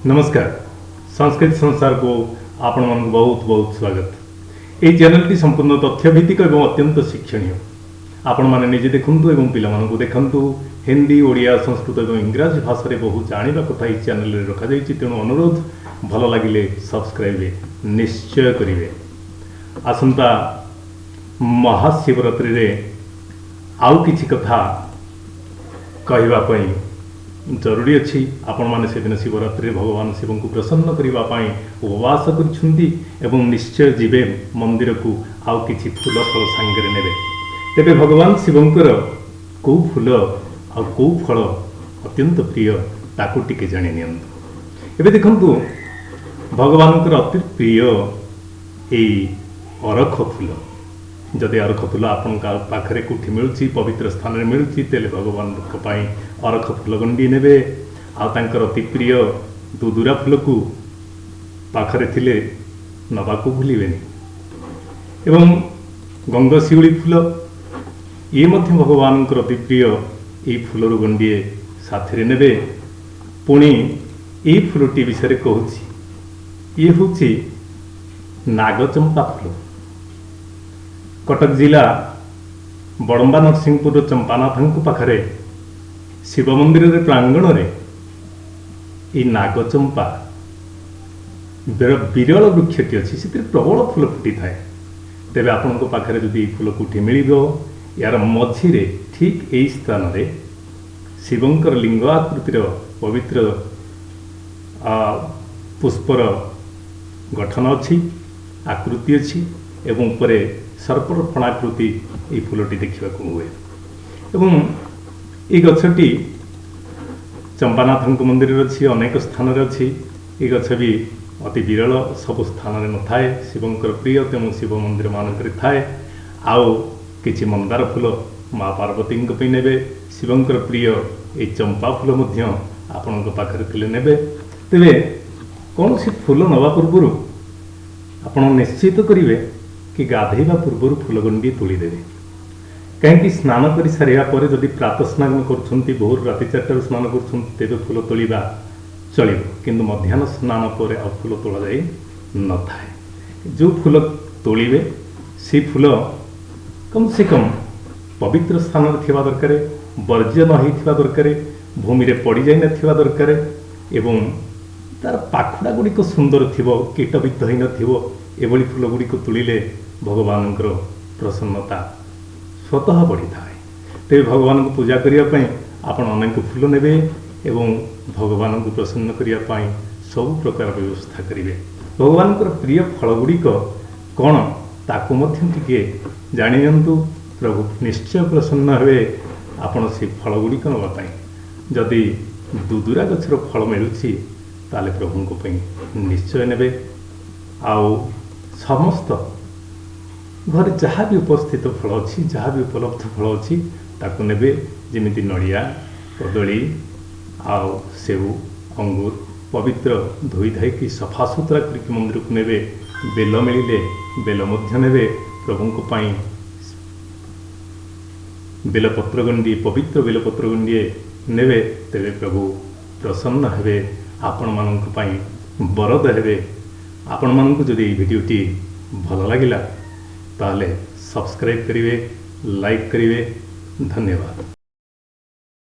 ନମସ୍କାର, ସଂସ୍କୃତି ସଂସାରକୁ ଆପଣମାନଙ୍କୁ ବହୁତ ବହୁତ ସ୍ୱାଗତ। ଏହି ଚ୍ୟାନେଲଟି ସମ୍ପୂର୍ଣ୍ଣ ତଥ୍ୟଭିତ୍ତିକ ଏବଂ ଅତ୍ୟନ୍ତ ଶିକ୍ଷଣୀୟ। ଆପଣମାନେ ନିଜେ ଦେଖନ୍ତୁ ଏବଂ ପିଲାମାନଙ୍କୁ ଦେଖନ୍ତୁ। ହିନ୍ଦୀ, ଓଡ଼ିଆ, ସଂସ୍କୃତ ଏବଂ ଇଂରାଜୀ ଭାଷାରେ ବହୁ ଜାଣିବା କଥା ଏହି ଚ୍ୟାନେଲରେ ରଖାଯାଇଛି। ତେଣୁ ଅନୁରୋଧ, ଭଲ ଲାଗିଲେ ସବସ୍କ୍ରାଇବ୍ ନିଶ୍ଚୟ କରିବେ। ଆସନ୍ତା ମହାଶିବରାତ୍ରିରେ ଆଉ କିଛି କଥା କହିବା ପାଇଁ ଜରୁରୀ ଅଛି। ଆପଣମାନେ ସେଦିନ ଶିବରାତ୍ରିରେ ଭଗବାନ ଶିବଙ୍କୁ ପ୍ରସନ୍ନ କରିବା ପାଇଁ ଉପବାସ କରିଛନ୍ତି ଏବଂ ନିଶ୍ଚୟ ଯିବେ ମନ୍ଦିରକୁ, ଆଉ କିଛି ଫୁଲ ଫଳ ସାଙ୍ଗରେ ନେବେ। ତେବେ ଭଗବାନ ଶିବଙ୍କର କେଉଁ ଫୁଲ ଆଉ କେଉଁ ଫଳ ଅତ୍ୟନ୍ତ ପ୍ରିୟ, ତାକୁ ଟିକେ ଜାଣି ନିଅନ୍ତୁ। ଏବେ ଦେଖନ୍ତୁ, ଭଗବାନଙ୍କର ଅତି ପ୍ରିୟ ଏଇ ଅରଖ ଫୁଲ। ଯଦି ଅରଖ ଫୁଲ ଆପଣଙ୍କ ପାଖରେ କେଉଁଠି ମିଳୁଛି, ପବିତ୍ର ସ୍ଥାନରେ ମିଳୁଛି, ତେବେ ଭଗବାନଙ୍କ ପାଇଁ ଅରଖ ଫୁଲ ଗଣ୍ଡି ନେବେ। ଆଉ ତାଙ୍କର ଅତି ପ୍ରିୟ ଦୁଦୁରା ଫୁଲକୁ ପାଖରେ ଥିଲେ ନେବାକୁ ଭୁଲିବେନି। ଏବଂ ଗଙ୍ଗଶିଉଳି ଫୁଲ, ଇଏ ମଧ୍ୟ ଭଗବାନଙ୍କର ଅତି ପ୍ରିୟ। ଏଇ ଫୁଲରୁ ଗଣ୍ଡିଏ ସାଥିରେ ନେବେ। ପୁଣି ଏଇ ଫୁଲଟି ବିଷୟରେ କହୁଛି, ଇଏ ହେଉଛି ନାଗଚମ୍ପା ଫୁଲ। କଟକ ଜିଲ୍ଲା ବଡ଼ମ୍ବା ନରସିଂହପୁରର ଚମ୍ପାନାଥଙ୍କ ପାଖରେ ଶିବ ମନ୍ଦିରରେ ପ୍ରାଙ୍ଗଣରେ ଏଇ ନାଗଚମ୍ପା ବିରଳ ବୃକ୍ଷଟି ଅଛି। ସେଥିରେ ପ୍ରବଳ ଫୁଲ ଫୁଟିଥାଏ। ତେବେ ଆପଣଙ୍କ ପାଖରେ ଯଦି ଏଇ ଫୁଲ କେଉଁଠି ମିଳିବ, ଏହାର ମଝିରେ ଠିକ୍ ଏଇ ସ୍ଥାନରେ ଶିବଙ୍କର ଲିଙ୍ଗ ଆକୃତିର ପବିତ୍ର ପୁଷ୍ପର ଗଠନ ଅଛି, ଆକୃତି ଅଛି ଏବଂ ଉପରେ ସର୍ପର ଫଣାକୃତି ଏଇ ଫୁଲଟି ଦେଖିବାକୁ ହୁଏ। ଏବଂ ଏଇ ଗଛଟି ଚମ୍ପାନାଥଙ୍କ ମନ୍ଦିରରେ ଅଛି, ଅନେକ ସ୍ଥାନରେ ଅଛି। ଏଇ ଗଛ ବି ଅତି ବିରଳ, ସବୁ ସ୍ଥାନରେ ନଥାଏ। ଶିବଙ୍କର ପ୍ରିୟ, ତେଣୁ ଶିବ ମନ୍ଦିରମାନଙ୍କରେ ଥାଏ। ଆଉ କିଛି ମନ୍ଦାର ଫୁଲ ମା ପାର୍ବତୀଙ୍କ ପାଇଁ ନେବେ। ଶିବଙ୍କର ପ୍ରିୟ ଏଇ ଚମ୍ପା ଫୁଲ ମଧ୍ୟ ଆପଣଙ୍କ ପାଖରେ ଥିଲେ ନେବେ। ତେବେ କୌଣସି ଫୁଲ ନେବା ପୂର୍ବରୁ ଆପଣ ନିଶ୍ଚିତ କରିବେ କି ଗାଧୋଇବା ପୂର୍ବରୁ ଫୁଲ ଗଣ୍ଡିଏ ତୋଳିଦେବେ। କାହିଁକି, ସ୍ନାନ କରି ସାରିବା ପରେ ଯଦି ପ୍ରାତଃ ସ୍ନାନ କରୁଛନ୍ତି, ଭୋର ରାତି 4ଟାରୁ ସ୍ନାନ କରୁଛନ୍ତି, ତେବେ ଫୁଲ ତୋଳିବା ଚଳିବ। କିନ୍ତୁ ମଧ୍ୟାହ୍ନ ସ୍ନାନ ପରେ ଆଉ ଫୁଲ ତୋଳାଯାଇ ନଥାଏ। ଯେଉଁ ଫୁଲ ତୋଳିବେ, ସେଇ ଫୁଲ କମ୍ ସେ କମ୍ ପବିତ୍ର ସ୍ଥାନରେ ଥିବା ଦରକାର, ବର୍ଜ୍ୟ ନ ହେଇଥିବା ଦରକାର, ଭୂମିରେ ପଡ଼ିଯାଇ ନଥିବା ଦରକାର ଏବଂ ତାର ପାଖୁଡ଼ା ଗୁଡ଼ିକ ସୁନ୍ଦର ଥିବ, କୀଟବିଦ୍ଧ ହେଇନଥିବ। ଏଭଳି ଫୁଲ ଗୁଡ଼ିକୁ ତୋଳିଲେ ଭଗବାନଙ୍କର ପ୍ରସନ୍ନତା ସ୍ୱତଃ ବଢ଼ିଥାଏ। ତେବେ ଭଗବାନଙ୍କୁ ପୂଜା କରିବା ପାଇଁ ଆପଣ ଅନେକ ଫୁଲ ନେବେ ଏବଂ ଭଗବାନଙ୍କୁ ପ୍ରସନ୍ନ କରିବା ପାଇଁ ସବୁ ପ୍ରକାର ବ୍ୟବସ୍ଥା କରିବେ। ଭଗବାନଙ୍କର ପ୍ରିୟ ଫଳ ଗୁଡ଼ିକ କ'ଣ, ତାକୁ ମଧ୍ୟ ଟିକେ ଜାଣି ନିଅନ୍ତୁ। ପ୍ରଭୁ ନିଶ୍ଚୟ ପ୍ରସନ୍ନ ହେବେ ଆପଣ ସେ ଫଳ ଗୁଡ଼ିକ ନେବା ପାଇଁ। ଯଦି ଦୁଦୁରା ଗଛର ଫଳ ମିଳୁଛି, ତାହେଲେ ପ୍ରଭୁଙ୍କ ପାଇଁ ନିଶ୍ଚୟ ନେବେ। ଆଉ ସମସ୍ତ ଘରେ ଯାହା ବି ଉପସ୍ଥିତ ଫଳ ଅଛି, ଯାହା ବି ଉପଲବ୍ଧ ଫଳ ଅଛି, ତାକୁ ନେବେ। ଯେମିତି ନଡ଼ିଆ, କଦଳୀ ଆଉ ସେଉ, ଅଙ୍ଗୁର, ପବିତ୍ର ଧୋଇ ଧାଇକି ସଫାସୁତୁରା କରିକି ମନ୍ଦିରକୁ ନେବେ। ବେଲ ମିଳିଲେ ବେଲ ମଧ୍ୟ ନେବେ। ପ୍ରଭୁଙ୍କ ପାଇଁ ବେଲପତ୍ର ଗଣ୍ଡିଏ, ପବିତ୍ର ବେଲପତ୍ର ଗଣ୍ଡିଏ ନେବେ। ତେବେ ପ୍ରଭୁ ପ୍ରସନ୍ନ ହେବେ, ଆପଣମାନଙ୍କ ପାଇଁ ବରଦ ହେବେ। ଆପଣମାନଙ୍କୁ ଯଦି ଏଇ ଭିଡ଼ିଓଟି ଭଲ ଲାଗିଲା, ତାହେଲେ ସବସ୍କ୍ରାଇବ୍ କରିବେ, ଲାଇକ୍ କରିବେ। ଧନ୍ୟବାଦ।